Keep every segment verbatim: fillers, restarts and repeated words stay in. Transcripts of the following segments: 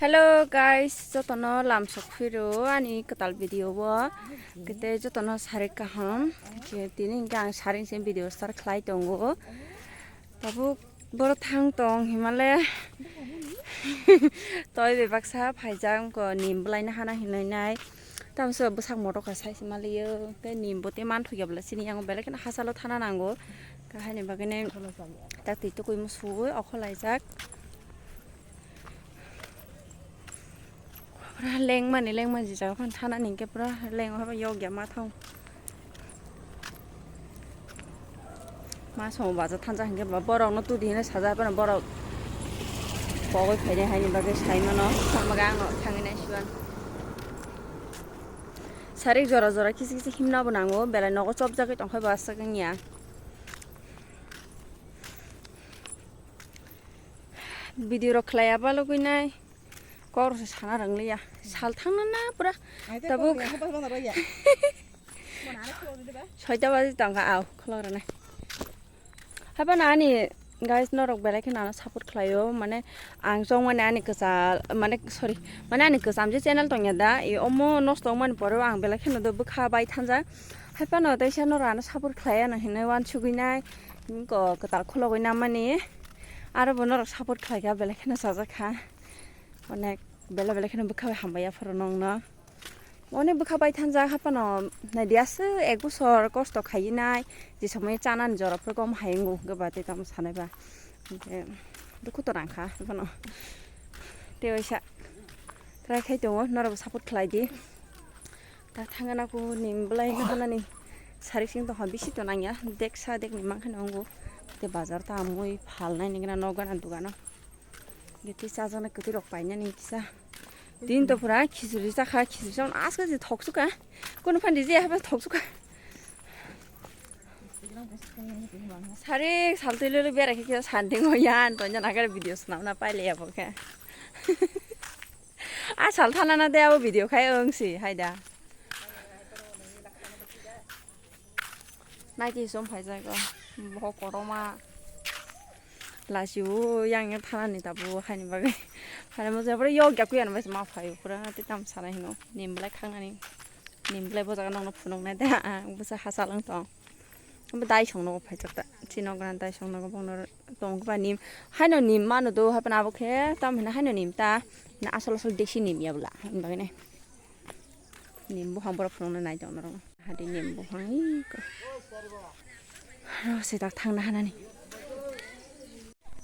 Hello guys, jotono lamsok phiro ani kwtal video o. Kete jotono sarik kaham. Khe tini hwnkhe ang saring se video start khlai tongo. Tabuk boro thang tong himale. Toi bebaksa phaijak wngko nim bwlaina hana hinwi nai. Tamso bwsak moto kha sai se maliyo. Tei nim bo tei manthokya bwla chini yango belai kheno hachalo thana nango. Haini bagwi nai tak twi tukui musuwi okholaijak. Pura lengmani lengmani jagao phano thanani hinkhe pura leng o habai yokya ma thang. Ma somo baja thansa hinkhe ba borokno tudi hinwi sajak phano borok pogwi phainai haini bagwi sai mano tamo bagwi ang thangwi nai siyan. Sarik jora jora kisi kisi himna bo nango belai nogo chopjagwi tongkha bo aswk wngya. Video rok khlai ya balugwi nai kok rok se sana rwng liya sal thang na na pura tabuk soita baji tong kha au khulok rwnai haiphano ani guys norok belai kheno ano support khlai o mane ang chong mani ani kwchal mane sorry mane ani kwcham je channel tong ya da omo nosto wng mani pore o ang belai kheno do bwkha bai thanjak haiphano teisa norok ano support khlai ya hinwi uansugwi nai. Kwtal khulogwi namani aro bo norok support khlaikha belai kheno chajakha onek belai belai kheno bwkha bai hambai aphuru nongno onek bwkha bai thanjak haphano naidi aswk ek bosor kosto khainai je somoi chanani jora phuru kom hai wngo hwnkhe ba tei tamo sanai ba hwnkhe dukhu to nangkha haphano tei waisa try khai tongo norokbo support khlai di. Ta thangna ku nim belai na nani sarik sing tongkha bisi to nangya deksa dekni mankha nongo te bazar ta amui phalnai nigna nok gana dugano gete chajaknai kwtwi rok painani kisa tin to pura khichuri chakha khichuri chakha aske je thok suka kono phan rije haba thok suka sarik saltwi lele berai khe kisa santing o yan to nyan agare video swnamna paile ya bo khe. A sal thana na de abo video khai wng si hai da. Naiti som phai jago. Bohok koroma. Lasi o yang yang thana ni tabu hai ni bagwi. Hai mo jabra yok jak kuyan bai ma phai pura te tam sana hino. Nim belai khang ani. Nim belai bo jaga nong no phunuk nai da. Ang bwsa ha sal wng tong. Omo dai song nogo phaijak ta. Chini nok gana dai song nogo bongno tong khe ba nim. Haino nim mano do haphano abo khe tam hino haino nim ta. Na asol asol desi nim ya bwla. Hini bagwi nai. Nim buphang borok phunuknai nai tong norok. Hadi nim buphang iko. Ro se tak thangna hanani.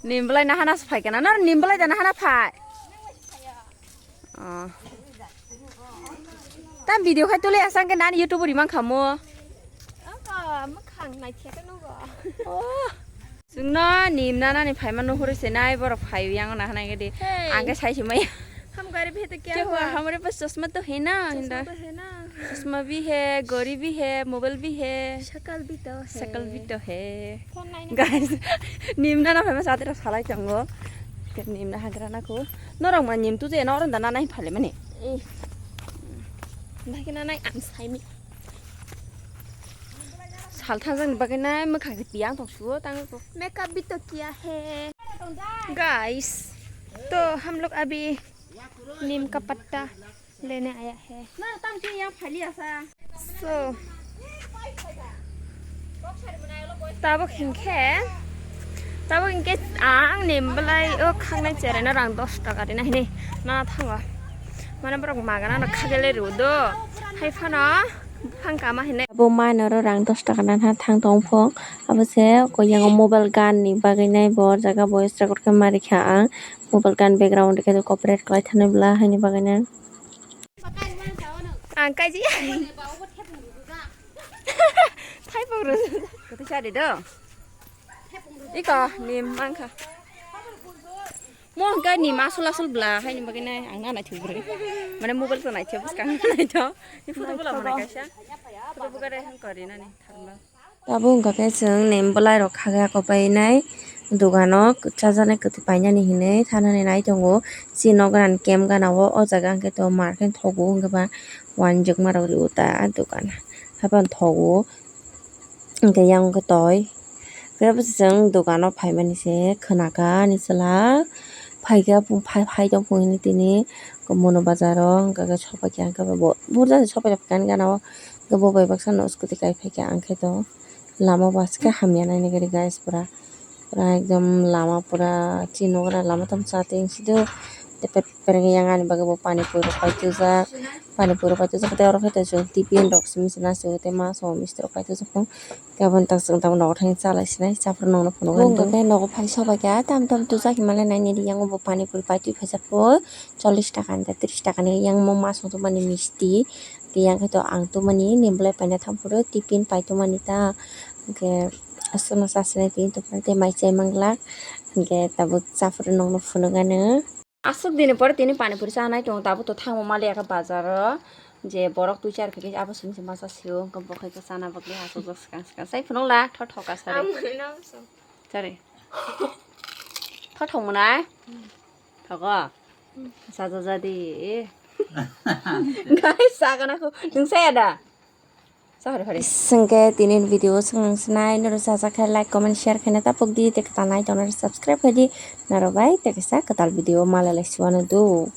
Nim belai nahana se phai kana? Nor nim belai da nahana phai. Ah. Tam video khai tuli asang ke nani YouTube ri mang khamo. Ang ka makhang nai thia ka nogo. Oh. Chwngno nim nanani phaima nuhuri se nai borok phai yang nahana gedi. Hey. Ang ke sai se maya. हम गरीब है तो क्या क्या हुआ? हुआ? हमारे पास चश्मा तो है ना, चश्मा हिंदा। तो है ना। चश्मा भी है, घड़ी भी है, मोबाइल भी है। शकल भी तो है। शकल भी तो है। Phone line guys, nim nana phaima satira salai tongo. Ke nim na hagra na ko. Norok ma nim tu je norok da nana phale mani. Eh. Nai ke nana ang sai mi. Sal thajak ni bagwi nai mwkhang se piyang tong suo tang ko. Makeup भी तो किया है। Guys, तो हम लोग अभी नीम का पत्ता लेने आया है। So, tabuk hinkhe, tabuk hinkhe ang nim belai o khangnai cherai no rang dos taka rina hinwi na thango. Mane borok magana no khagele rw do. Hai phano buphang kama hinwi. Abo mano ro rang dos taka na thang tong phok. Abo se ko yang mobile gan ni bagwi nai bo jaga voice record khe mari kha ang. Mobile gan background khe copyright kwlai thani bla haini bagwi nai. Ang kaji. Thai pok ro. Kati sari do. Iko nim mangkha. Mo hwnkhe nim asol asol bla haini bagwi nai ang na naithok bwrwi. Mane mobile to naithok bwskang naithok. Ni photo bwla mane kaisa. Photo bwkha de hwnkhe rinani tharma. Tabuk wngkha khe chwng nim bwlairok khaga kopainai dogano chajaknai kwtwi painani hinwi thanani nai tongo. Chini nok gana ni camp gana o, o jaga hwnkhe to mar khe thogo hwnkhe ba uanjwkmarok rio ta dogan haphano thogo hwnkhe yang wngkhe toi. Khe bwswk chwng dogano phaimani se khwnakha ani chwla Phaikha phai phai tong phung hini tini Mono bazar o hwnkhe sopai kha hwnkhe bo burjani sopai rok kani gana o hwnkhe bo bai baksa no scooty kai phaikha hwnkhe to lama o bo aswk hamya nai nai guys pura pura ekdom lama pura chini lama tamo chati sido tei pet pereng yang ani bagwi bo pani puri rok paitijak pani puri rok paitijak tei oro khe tiffin rok simi sina se tei ma songwi misti rok paitijak. Tabuk tak chwng tabuk nogo thangwi chalai sinai, chaphuru nokno phunukgo. Bo wngkha khe nogo phai sobai kha, tam tam tujak hinmale naini ri yango bo pani puri paitwi phaijak bo chollish taka ni da tris taka ni yang mo ma song tongmani misti. Tei yang khe to ang tongmani ni bolai paina thang phuru tiffin pai tongmani ta. Hwnkhe aswkno chasinai tini tongphuru tei mai chai manglak. Hwnkhe tabuk chaphuru nokno phunukgano. Aswk dini pore tini pani puri chanai tongo, tabuk to thangma maliya khe bazar o. Je borok twi char khe abo simi se masa sio, hwnkhe bo khe chana bagwi aswk swkang swkang. Sai phunuk la, tho tho ka sari. Ang mwnwi no so. Sari. Tho tho mwnai? Thogo? Sa ja ja di. Guys, sa gana ko. Nung saya da? Sa hari hari. Sengke tini video senglang senai, noro sa sa khe like, comment, share khe na tapuk di, te kwtal nai tongnai subscribe khe di. Noro bai te kisa kwtal video malai lai siwano do.